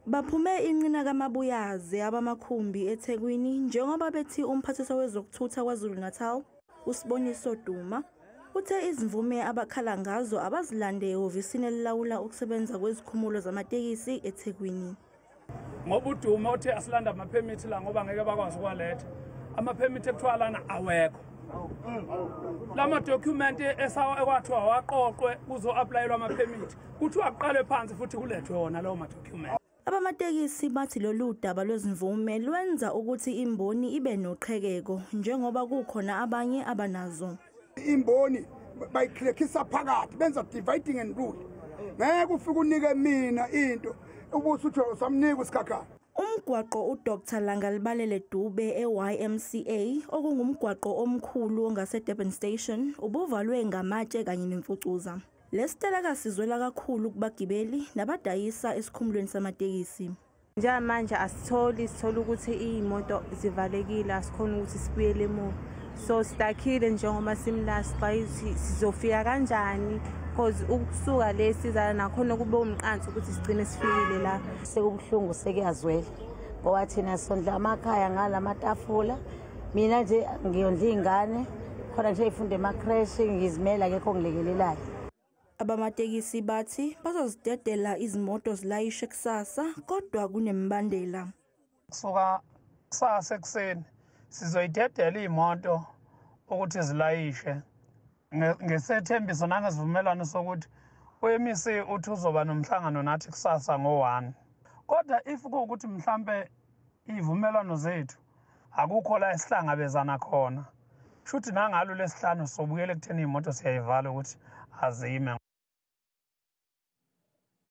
Baphume inqina kaMabuyaze abamakhumbi eThekwini njengoba bethi umphathiswa wezokuthutha KwaZulu-Natal uSiboniso Duma uthe izimvume abakhala ngazo abazilande ehhovisini elilawula ukusebenza kwezikhumulo zamatekisi eThekwini. Ngoba uDuma uthe asilanda amaphemithi la ngoba ngeke bakwazi ukwaletha. Amaphemithi ekuthiwa lana awekho. Lama document ekwathiwa waqoqwe kuzo-applyelwa amaphemithi kuthiwa kuqalwe phansi futhi kulethwe wona lawo madocument. Abamatekisi bathi lolu daba lwezimvume lwenza ukuthi imboni ibe noqhekeko njengoba kukhona abanye abanazo. Imboni bayikhlekisa phakathi benza dividing and rule. Ngeke ufike unike mina into ubusuthi uthi usamnika usikhakhana. Umgwaqo uDr Langalibalele Dube e-YMCA okungumgwaqo omkhulu ongase-Durban Station ubuvalwe ngamatshe kanye nemfucuza. Lesiteleka sizwela kakhulu kubagibeli nabadayisa esikhumulweni samatekisi. Njengamanje asitholi sithola ukuthi iy'moto zivalekile, asikhoni ukuthi sibuyele emuva. So sidakhile njengoba simla sixwaye sizofika kanjani because ukusuka le sizala nakhona kube umqanso ukuthi sigcine sifikile la. Sekubuhlungu sekuyazwela ngoba thina sondla amakhaya ngalamatafula. Mina nje ngiyondla iy'ngane khona nje ey'funda emakreshi, ngizimela akekho ongilekelelayo. Abamatekisi bathi bazozidedela izimoto zilayishe kusasa kodwa kunemibandela. Kusuka kusasa ekuseni sizoyidedela iy'moto ukuthi zilayishe ngesethembiso nangesivumelwano sokuthi u-MEC uthi uzoba nomhlangano nathi kusasa ngo-1. Kodwa if kuwukuthi mhlampe iy'vumelwano zethu akukho la esihlangabezana khona, shuthi nangalo lesihlanu sobuyela ekutheni iy'moto siyayivala ukuthi azime.